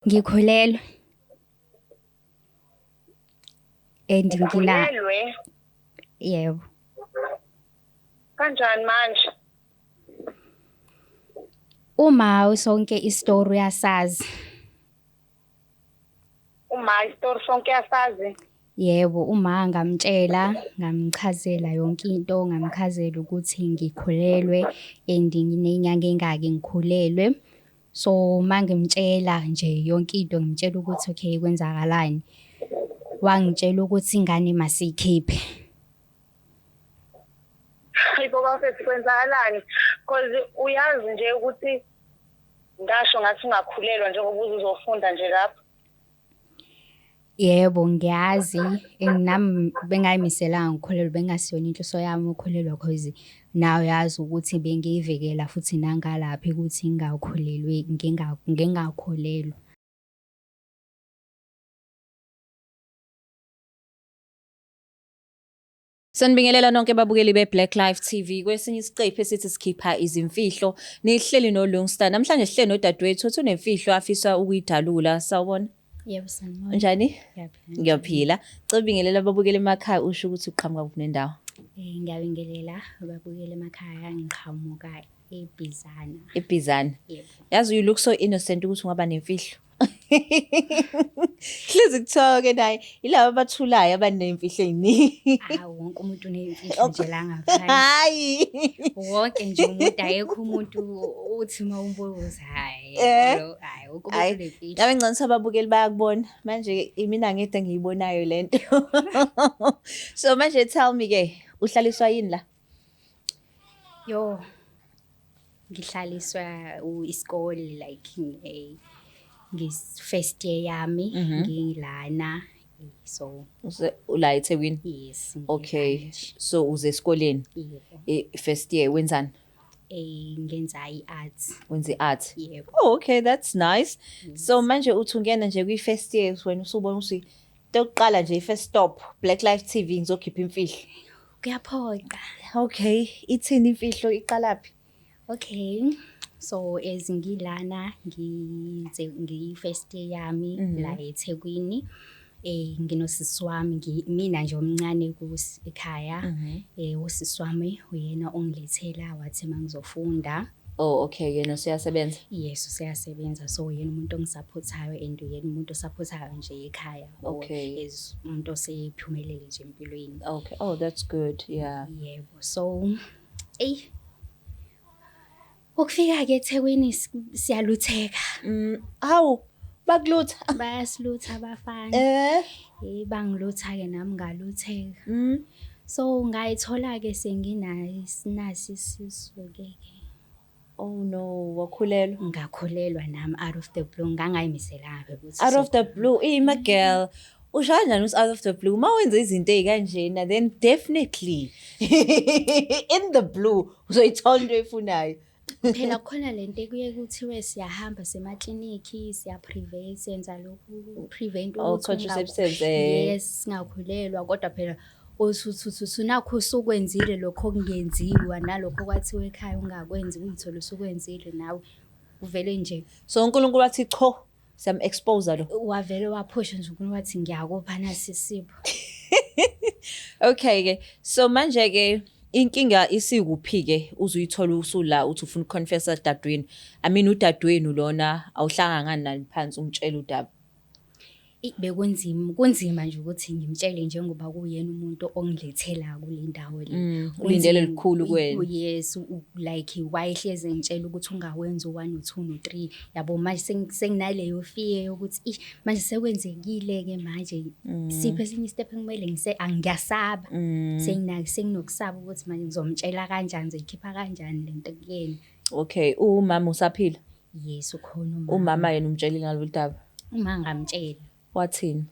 Ngikhulelwe. And ngina Ukhulelwe? Yebo. Kanjani manje? Uma sonke isitori uyasazi. Uma isitori sonke uyasazi? Yebo, uma ngamtshela, ngamchazela yonke into, ngamchazela ukuthi ngikhulelwe and nginey'nyanga ey'ngaki ngikhulelwe. So mangimtshela nje yonke into ngimtshela ukuthi okay kwenzakalani. Wangitshela ukuthi ingane masiyikhiphe. Hayibo bafethu, kwenzakalani? Because uyazi nje ukuthi ngasho ngathi ungakhulelwa njengoba uze uzofunda nje lapha. Yebo, ngiyazi, and nami bengayimiselanga ukukhulelwa, bengasiyona inhloso yami ukukhulelwa, cause nawe uyazi ukuthi bengiyivikela futhi nangalapha ukuthi ngingakhulelwi, ngingakhulelwa. Sanibingelela nonke babukeli be-Black Life TV. Kwesinye isiqephu esithi sikhipha izimfihlo, nihleli noLungstar. Namhlanje sihleli nodadewethu othi unemfihlo afisa ukuyidalula. Sawubona. Yebo, sanibona. Unjani? Ngiyaphila. Ngiyaphila. Cela ubingelela ababukeli emakhaya usho ukuthi uqhamuka kuphi nendawo. Ngiyabingelela ababukeli emakhaya, ngiqhamuka eBhizana. EBhizana. Yebo. Yazi you look so innocent ukuthi ungaba nemfihlo. Hlezi kuthiwa ke naye yilaba abathulayo abanemfihlo eziningi. Hawu, wonke umuntu unemfihlo nje la ngaphandle. Hayi. Wonke nje umuntu, akekho umuntu uthi uma umbuza hayi lo, hayi wonke umuntu Hhayi, unemfihlo. ngabe ngcono ukuthi ababukeli bayakubona. Manje imina ngedwa engiyibonayo lento. So manje tell me ke, uhlaliswa yini la? Yo, ngihlaliswa isikole, like ngis first year yami ngilana, so Ula eThekwini? Yes. Okay. Ngilana nje. So uze esikoleni? Yebo. First year wenzani? Ngenza i-arts. Wenza i-art? Yebo. Oh, okay, that's nice. So manje uthi ungena nje kwi-first year wena usubona ukuthi into yokuqala nje i-first stop Black Life TV, ngizokhipha imfihlo. Kuyaphoqa. Okay, ithini imfihlo, iqalaphi? Okay. So as ngilana ngize ngiyi first year yami la eThekwini. Nginosisi wami, mina nje omncane ekhaya. Usisi wami uyena ongilethela, wathi mangizofunda. Oh, okay, yena useyasebenza. Yes, useyasebenza. So uyena umuntu ongisupportayo and uyena umuntu osupportayo nje ekhaya. As umuntu osephumelele nje empilweni. Okay. Oh, that's good. Yeah. Yebo. So ukufika ke eThekwini siyalutheka. Hawu, bakulutha. Bayasilutha abafana. Bangilutha ke nami ngalutheka. So ngayithola ke senginayo isinasi isisu ke. Oh no, wakhulelwa. Ngakhulelwa nami out of the blue, ngangayimiselanga ukuthi Out of the blue, my girl. Usho kanjani ukuthi out of the blue? Uma wenza izinto ey'kanjena, then definitely in the blue uzoyithola into oyifunayo. Phela khona lento ekuye kuthiwe siyahamba semaklinikhi, siya-prevent, senza lokhu prevent Oh, ukuthi contraceptives. Yes, singakhulelwa, kodwa phela usuthi nakho usukwenzile lokho okungenziwa nalokho kwathiwa ekhaya ungakwenzi, uyithole usukwenzile nawe uvele nje. So uNkulunkulu wathi cho, siyam-expose lo. Wavele waphusha nje uNkulunkulu wathi ngiyakupha nasi isipho. Okay ke, so manje ke inkinga isikuphi ke uzuyithola usula uthi ufuna ukuconfessa dadweni? I mean udadwenu lona awuhlanga ngani nani phansi umtshela udaba? Bekunzima, kunzima nje ukuthi ngimtshele njengoba kuyena umuntu ongilethela kule ndawo le. Ulindele Kunzima. lukhulu kuwena. Yes, like wayehlezi engitshela ukuthi ungawenzi u-1 no-2 no-3, yabo. Manje senginaleyo fear yokuthi ish, manje sekwenzekile ke manje, siphi esinye step ekumele ngise, angiyasaba. Senginokusaba ukuthi manje ngizomtshela kanjani, ngizoyikhipha kanjani lento kuyena. Okay, umama usaphila? Yes, ukhona umama. Umama yena umtshelile ngalolu daba? Uma ngamtshela. Wathini?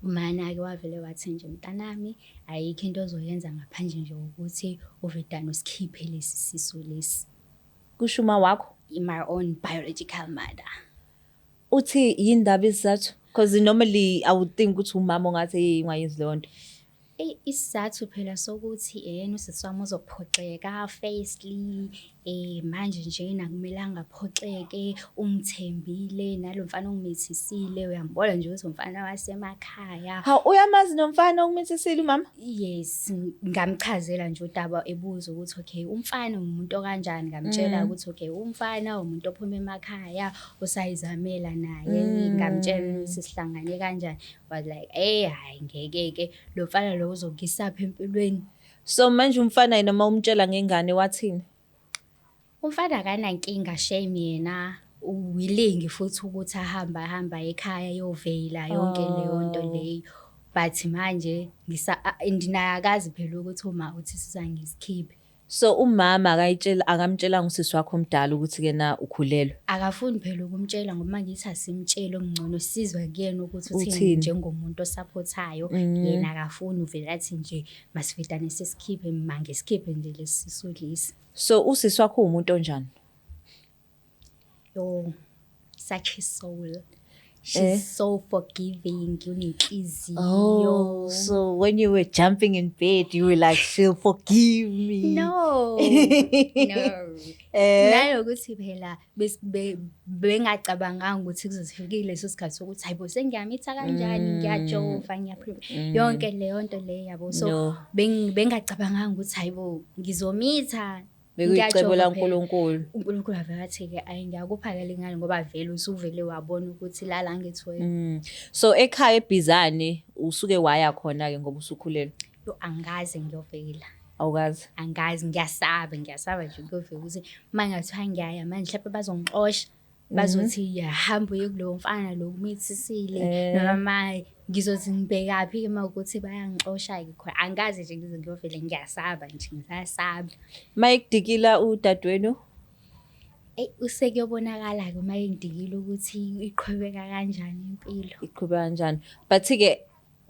Umana-ke wavele wathi nje mntanami ayikho into ozoyenza ngaphandle nje ukuthi uvedane usikhiphe lesi sisu lesi. Kusho uma wakho? My own biological mother. Uthi yini ndaba isizathu? Because normally I would think ukuthi umama ongathi hey ungayenzi leyo nto. Eyi, isizathu phela sokuthi yena usisi wami uzophoxeka firstly, Manje njena akumelanga aphoxeke, ungithembile nalo mfana ongimithisile, uyambona nje ukuthi umfana wasemakhaya. Hawu, uyamazi nomfana okumithisile umama? Yes, ngamchazela nje udaba ebuza ukuthi okay, umfana umuntu okanjani, ngamtshela ukuthi okay, umfana umuntu ophuma emakhaya, osayizamela naye, ngamtshela ukuthi sihlangane kanjani. Was like, eh hhayi ngeke-ke, lo mfana lo uzongisaphi empilweni. So manje umfana yena uma umtshela ngengane wathini? Umfana akanankinga shame yena, u-willing futhi ukuthi ahambe ahambe aye ekhaya ayovela yonke leyo nto leyo. But manje and naye akazi phela ukuthi uma uthi sizangisikhiphe. So umama akayitshela, akamtshelanga usisi wakho omdala ukuthi kena ukhulelwe? Akafuni phela ukumtshela ngoba mangithi asimtshele okungcono sizwe kuyena ukuthi uthini Uthini? njengomuntu osaphothayo. Yena akafuni, uvele athi nje masivedane sesikhiphe, mangisikhiphe nje lesi sisu lesi. So usisi wakho uwumuntu onjani? Yo, such a soul. She's so forgiving, unenhliziyo. Oh, so when you were jumping in bed, you were like, she'll forgive me. No. No. Nalokuthi phela bengacabanganga ukuthi kuzofika leso sikhathi sokuthi hayibo sengiyamitha kanjani, ngiyajova, ngiyaphuma. Yonke leyo nto leyo yabo. So No. bengacabanganga ukuthi hayibo ngizomitha. Bekuyicebo ngiyajova phela. laNkulunkulu. uNkulunkulu avele athi-ke ayi ngiyakupha-ke le ngane ngoba vele usuvele wabona ukuthi lala ngithi wena. So ekhaya eBhizane usuke waya khona-ke ngoba usukhulelwe? Yo, angikaze ngiyovela. Awukaze? Angikaze, ngiyasaba, ngiyasaba nje ukuyovela ukuthi uma ngathiwa ngiyaya manje mhlawumbe bazongixosha. Bazothi hamba uye kulowo mfana lo umithisile noma ma ngizothi ngibhekaphi-ke uma kuwukuthi bayangixosha-ke khona. Angikaze nje ngize ngiyovela, ngiyasaba nje, ngisayasaba. Uma ekudikila udadewenu? Eyi, usekuyobonakala-ke uma engidikile ukuthi iqhubeka kanjani impilo. Iqhubeka kanjani. But-ke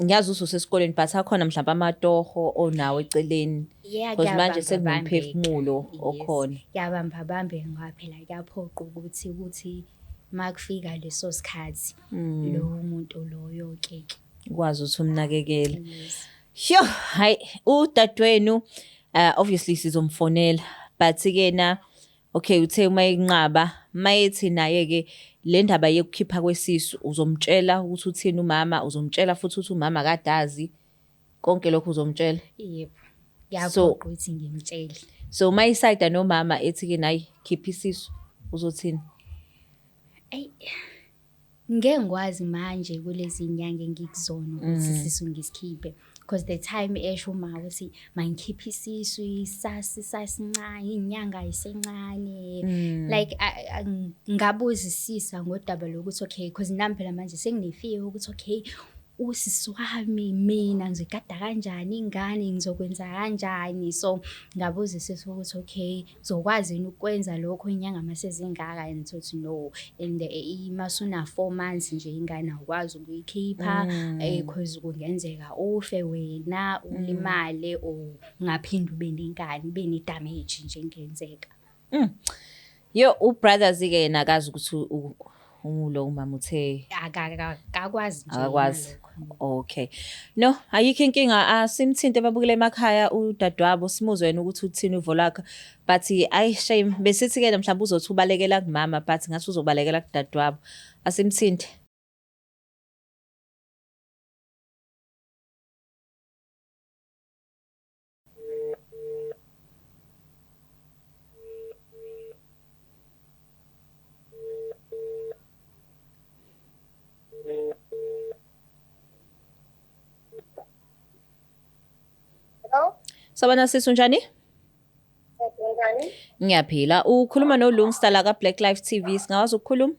ngiyazi ukuthi usesikoleni but akhona mhlawumbe amatoho onawo eceleni. Yeah, Because manje kuyabamba-bambeka. sekunomphefumulo Yes, okhona. kuyabamba-bambeka ngoba phela kuyaphoqa ukuthi uma kufika leso sikhathi lowo muntu loyo-ke ke. Ukwazi ukuthi umnakekele. Yes. Sho, hayi udadewenu obviously sizomfonela but ke na okay uthe uma enqaba mayethi naye ke le ndaba yokukhipha kwesisu uzomtshela ukuthi uthini umama, uzomtshela futhi ukuthi umama akadazi konke lokho uzomtshela. Yebo. So Kuyaphoqa ukuthi ngimtshele. So mayisayida nomama ethi ke nayi khipha isisu uzothini? Eyi, ngeke ngikwazi manje kulezi nyanga engikuzona ukuthi isisu ngisikhiphe. Because the time esho uma ukuthi mangikhiphe isisu sasincane, iy'nyanga yisencane. Like ngabuzisisa ngodaba lokuthi okay, because nami phela manje sengine-fear ukuthi okay, usisi wami mina ngizoyigada kanjani ingane, ngizokwenza kanjani. So ngabuzisisa ukuthi okay, ngizokwazi yini ukwenza lokho iy'nyanga mase zingaka, and thothi no. And masuna 4 months nje ingane awukwazi ukuyikhipha, cause kungenzeka ufe wena, ulimale or ungaphinde ube nengane, ube ne-damage nje engenzeka. Yo, uBrothers ke yena akazi ukuthi ulo umama uthe Akakwazi nje akakwazi. nalokho. Okay. No, ayikho inkinga, asimthinte babukele emakhaya udadewabo simuzwe yena ukuthi uthini uvo lwakhe. But ayi shame besithi ke mhlawumbe uzothi ubalekela kumama but ngathi uzobalekela kudadewabo. Asimthinte. Hello? Sabona sisi, unjani? Unjani? Ngiyaphila. Ukhuluma noLungstar la ka Black Life TV. Singakwazi ukukhuluma?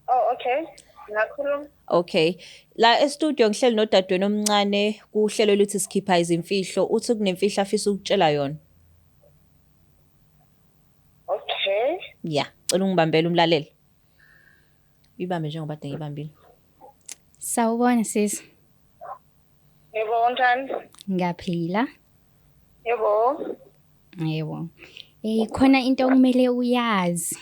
Oh, okay. Ngingakhuluma. Okay. La e-studio ngihleli nodadewenu omncane kuhlelo luthi sikhipha izimfihlo. Uthi kunemfihlo afisa ukutshela yona. Okay. Yeah, cela ungibambele umlaleli. Ibambe njengoba kade ngibambile. Sawubona sisi. Yebo, unjani? Ngiyaphila. Yebo. Yebo. Khona into okumele uyazi.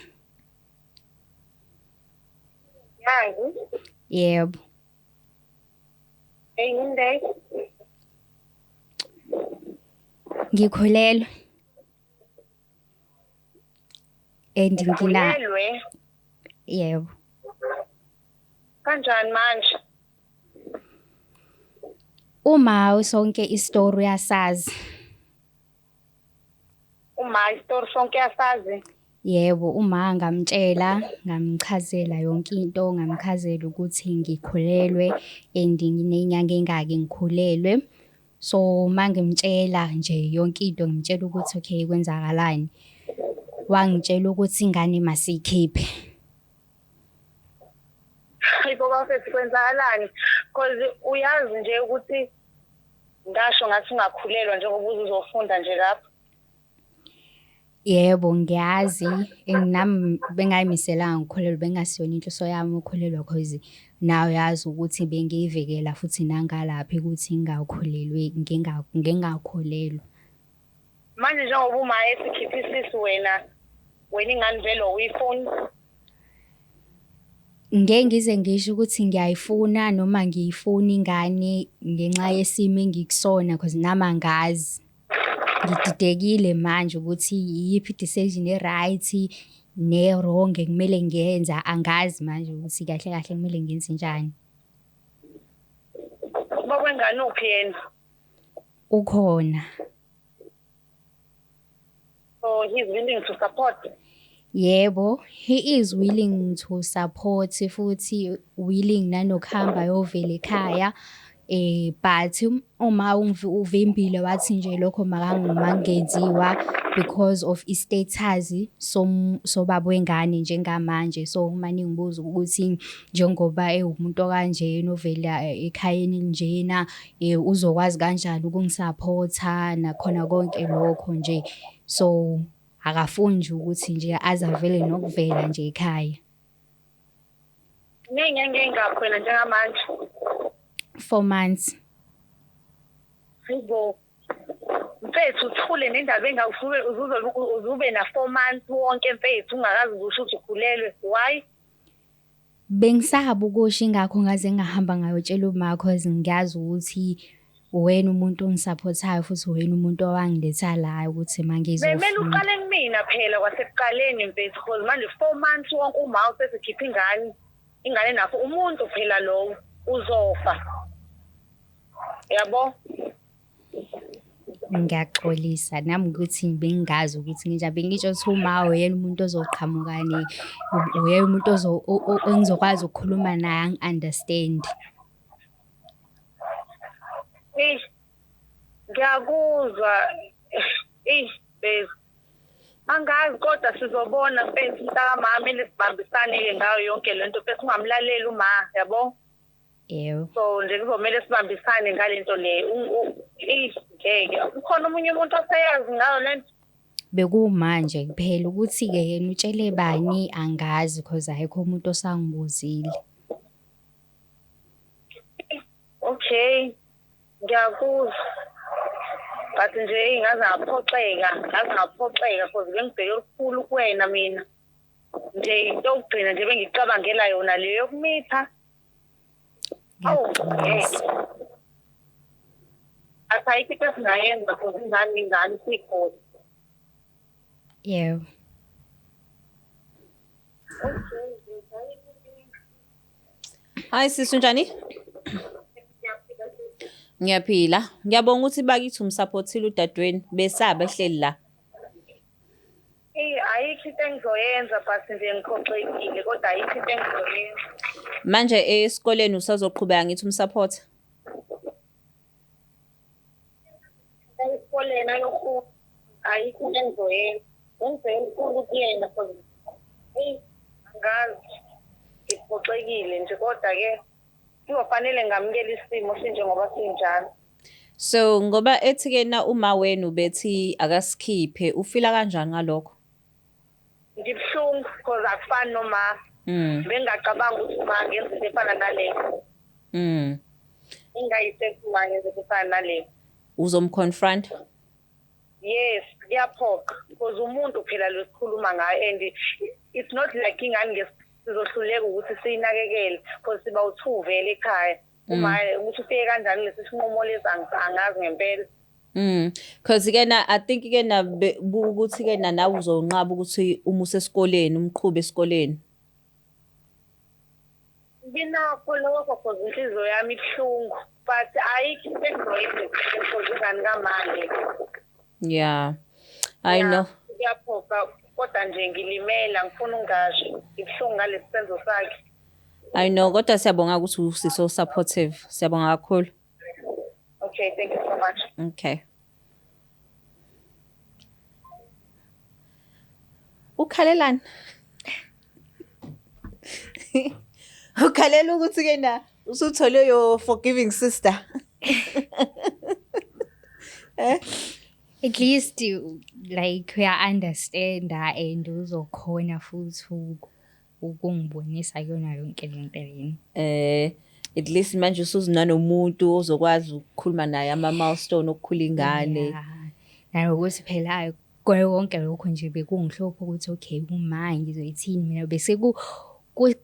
Yazi. Yebo. Hey, yini le? Ngikhulelwe. And ngina Ukhulelwe? Yebo. Kanjani manje? Uma sonke isitori uyasazi. Uma isitori sonke uyasazi? Yebo, uma ngamtshela, ngamchazela yonke into, ngamchazela ukuthi ngikhulelwe and nginey'nyanga ey'ngaki ngikhulelwe. So, uma ngimtshela nje yonke into, ngimtshela ukuthi okay, kwenzakalani. Wangitshela ukuthi ingane masiyikhiphe. Hayibo bafethu, kwenzakalani? Cause uyazi nje ukuthi ngasho ngathi ungakhulelwa njengoba uzofunda nje lapha. Yebo, ngiyazi, and nami bengayimiselanga ukukhulelwa, bengasiyona inhloso yami ukukhulelwa, cause nawe uyazi ukuthi bengiyivikela futhi nangalapha ukuthi ngingakhulelwi, ngingakholelwa. Manje njengoba uma esikhipha isisu, wena ingane vele awuyifuni? Ngeke ngize ngisho ukuthi ngiyayifuna noma ngiyifuna ingane ngenxa yesimo engikusona, cause nami angazi. Ngididekile manje ukuthi iyiphi i-decision e-right ne-wrong ekumele ngiyenza, angazi manje ukuthi kahle kahle kumele ngenze njani. Ubaba wengane uphi yena? Ukhona. So he's willing to support? Yebo, he is willing to support, futhi willing nanokuhamba ayovela ekhaya. But uma uvimbile wathi nje lokho makungenziwa because of i-status sobaba wengane njengamanje. So uma ningibuza ukuthi njengoba ewumuntu okanjena ovela ekhayeni elinjena, uzokwazi kanjani ukungi-support-a nakhona konke lokho nje. So akafuni nje ukuthi nje aze avele nokuvela nje ekhaya. Ney'nyanga ey'ngakhi wena njengamanje? 4 months. Hayibo. Mfethu, uthule nendaba engawusuke uzube na 4 months wonke, mfethu, ungakazi usho ukuthi ukhulelwe. Why? Bengisaba ukusho, ingakho ngaze ngahamba ngayotshela uma, cause ngiyazi ukuthi uwena umuntu ongi-support-ayo futhi uwena umuntu owangiletha la ukuthi Bemele mangizofunda. uqale kumina phela kwasekuqaleni, mfethu, because manje 4 months wonke uma usesekhipha ingane. Ingane nakho umuntu phela lowo uzofa. Yabo? Ngiyaxolisa nami ukuthi bengingazi ukuthi nginjani. Bengitsho ukuthi uma uyena umuntu ozoqhamuka uyena umuntu engizokwazi ukukhuluma naye angi-understand. Eyi, ngiyakuzwa. Eyi, mfethu. Angazi kodwa sizobona, mfethu, mntakamama, kumele sibambisane-ke ngayo yonke lento, mfethu, ungamlaleli uma, yabo? Yebo. So nje kuzomele sibambisane ngale nto le. Eyi, ngeke. Ukhona omunye umuntu oseyazi ngayo le nto? Bekumanje kuphela ukuthi-ke yena utshele bani angazi, cause akekho umuntu osangibuzile. Okay, ngiyakuzwa. But nje eyi, ngaze ngaphoxeka, ngaze ngaphoxeka because bengibheke olukhulu kuwena mina. Nje into yokugcina nje bengicabangela yona le yokumitha. Awu, Ngiyaxolisa. ngeke. Ayikho into esingayenza because ingane ingane sikhona. Yebo. Okay. Hayi sisi, unjani? Ngiyaphila. Ngiyabonga ukuthi bakithi um-support-ile udadewenu besaba ehleli la. Eyi, ayikho into engizoyenza, but nje ngiphoxekile, kodwa ayikho into engizoyenza. Manje esikoleni usazoqhubeka ngithi um-support? Esikoleni ayokhu, ayikho into engizoyenza. Bengibheke olukhulu kuyena cause eyi, angazi, ngiphoxekile nje, kodwa-ke kuzofanele ngamukele isimo sinjengoba sinjalo. So ngoba ethi ke na uma wenu bethi akasikhiphe, u-feel-a kanjani ngalokho? Ngibuhlungu because akufani noma bengingacabanga ukuthi uma ngenza into efana naleyo. Engayisethi uma ngenza into efana naleyo. Uzom-confront? Yes, kuyaphoqa because umuntu phela lo sikhuluma ngayo, and it's not like ingane sizohluleka ukuthi siyinakekele because siba u-two vele ekhaya. Uma ukuthi ufike kanjani lesi sinqumo lesi, angazi ngempela. Cause ke na I think ke na ukuthi ke na nawe uzonqaba ukuthi uma usesikoleni umqhube esikoleni. Nginakho lokho cause inhliziyo yami ibuhlungu but ayikho into engizoyenza cause ingane kamanje. Yeah. I know. Kuyaphoqa kodwa nje ngilimela ngifuna ungasho ibuhlungu ngalesi senzo sakhe. I know kodwa siyabonga ukuthi usiso supportive. Siyabonga kakhulu. Okay, thank you so much. Okay. Ukhalelani? Ukhalela ukuthi ke na usuthole your forgiving sister. Eh? At least like uya-understand and uzokhona futhi ukungibonisa kuyona yonke lento lena. At least manje usuzinanomuntu ozokwazi ukukhuluma naye ama milestone okukhula ingane. Yeah. Nanokuthi phela konke lokho nje bekungihlupha ukuthi okay uma ngizoyithini mina bese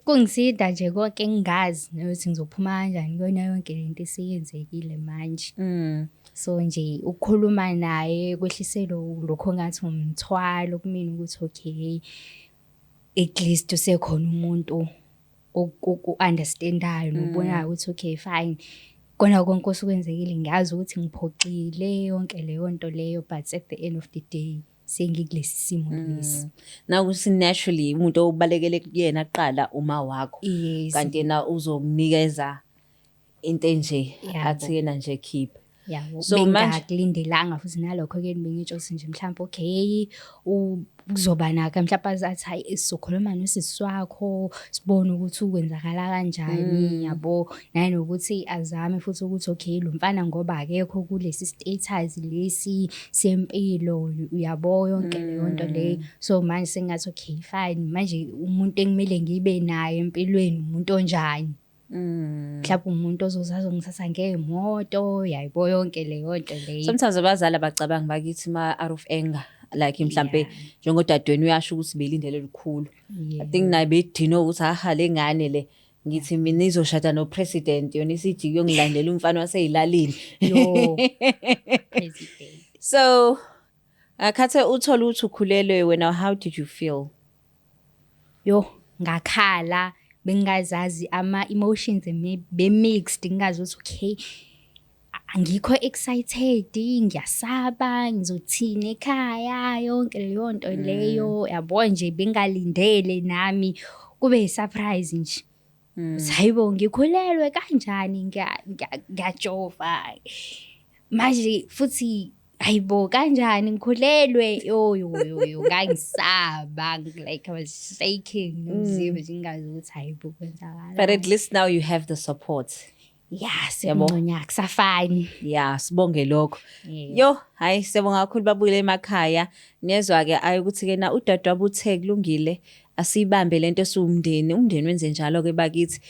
kungisinda nje konke ngingazi nokuthi ngizophuma kanjani kuyona yonke lento esiyenzekile manje. So nje ukukhuluma naye kwehliselo lokho ngathi umthwalo kumina ukuthi okay at least usekhona umuntu oku-understandayo nobonayo ukuthi okay fine kona konke osukwenzekile ngiyazi ukuthi ngiphoxile yonke leyo nto leyo but at the end of the day sengikulesi simo lesi. Nakuthi naturally umuntu obalekele kuyena kuqala uma wakho. Yes. Kanti yena uzokunikeza into enje athi yena nje khipha. Yabo. So bengakulindelanga futhi nalokho ke bengitsho ukuthi nje mhlawumbe okay kuzoba naka mhlawumbe athi hayi sizokhuluma nosisi wakho sibone ukuthi ukwenzakala kanjani yabo nanokuthi azame futhi ukuthi okay lo mfana ngoba akekho kulesi status lesi sempilo uyabo yonke leyo nto leyo. So manje sengathi okay fine manje umuntu engimele ngibe naye empilweni umuntu onjani. Mhlawumbe umuntu ozongithatha ngemoto yayibo yonke leyo nto leyo. Sometimes abazali abacabanga bakithi ma out of anger like mhlambe njengodadweni uyasho ukuthi belindele lukhulu. I think naye bedinwe ukuthi aha le ngane le ngithi mina izoshada no president yona isithi kuyongilandela umfana waseyilalini. Yo. President. So akhathe uthola ukuthi ukhulelwe wena, how did you feel? Yo, ngakhala bengazazi ama emotions be mixed ngingazi ukuthi okay angikho excited ngiyasaba ngizothini ekhaya yonke leyo nto leyo yabo nje bengalindele nami kube surprise nje. Hayibo ngikhulelwe kanjani ngiyajova manje futhi hayibo kanjani ngikhulelwe yo yo yo yo ngangisaba like I was shaking nomzimba nje ngingazi ukuthi hayibo kwenzakala. But at least now you have the support. Yeah, siyabonga kusafani. Yeah, sibonge lokho. Yo, hayi siyabonga kakhulu babuyele emakhaya. Niyezwa ke ayi ukuthi ke na udadewabo uthe kulungile asibambe lento esiwumndeni. Umndeni wenze njalo ke bakithi.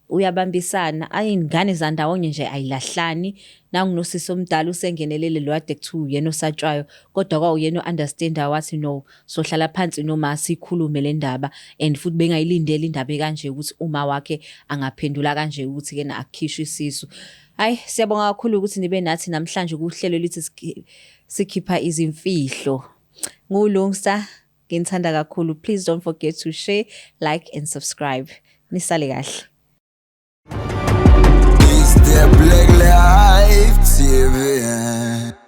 Uyabambisana ayingane zandawonye nje ayilahlani. Nangunosisi omdala usengenelele lo ade kuthiwa uyena osatshwayo kodwa kwawuyena o-understandayo wathi no sohlala phansi noma sikhulume le ndaba and futhi bengayilindeli indaba ekanje ukuthi uma wakhe angaphendula kanje ukuthi ke akukhishwe isisu. Hayi siyabonga kakhulu ukuthi nibe nathi namhlanje kuhlelo lithi sikhipha izimfihlo. NguLungsta, nginithanda kakhulu. Please don't forget to share, like and subscribe. Nisale kahle. It's the Black Life TV.